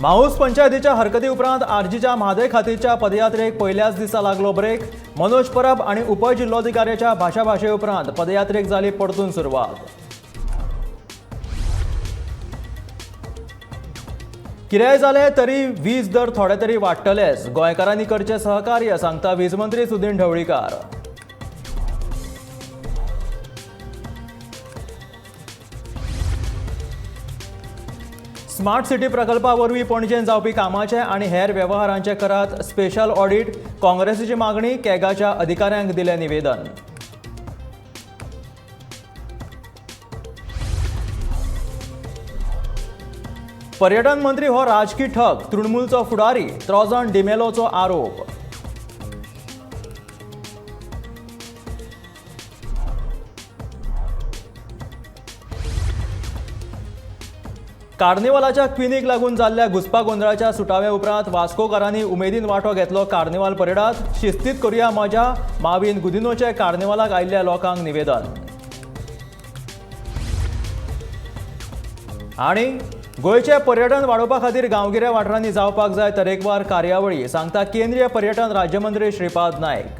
Mouse पंचायतीच्या हरकती उपरांत आरजीच्या म्हादय खातीरच्या पदयात्रेक पयल्याच दिसा लागलो ब्रेक. मनोज परब आनी उपजिल्लोधिकाऱ्याच्या भाशाभाशे उपरांत पदयात्रेक जाली परतून सुरवात. कितेंय जालें तरी वीज दर थोडे तरी वाडटलेच, गोंयकारांनी करचें सहकार्य, सांगता वीज मंत्री सुदिन ढवळीकार. स्मार्ट सिटी प्रकल्पा वरवीं पणजेंत जावपी कामाचे आनी हेर वेव्हारांचे करात स्पेशल ऑडिट, काँग्रेसीची मागणी. कॅगाच्या अधिकाऱ्यांक दिलें निवेदन. पर्यटन मंत्री हो राजकी ठग, तृणमूलचो फुडारी त्रोजन डिमेलोचो आरोप. कार्निवालाच्या क्विनीक लागून जाल्ल्या घुस्पा गोंदळाच्या सुटाव्या उपरांत वास्कोकारांनी उमेदीन वांटो घेतलो कार्निवाल परेडात. शिस्तीत करुया मजा, माविन गुदिनोचे कार्निवालाक आयिल्ल्या लोकांक निवेदन. आनी गोंयचें पर्यटन वाडोवपा खातीर गांवगिऱ्या वाठारांनी जावपाक जाय तरेकवार कार्यावळी, सांगता केंद्रीय पर्यटन राज्यमंत्री श्रीपाद नायक.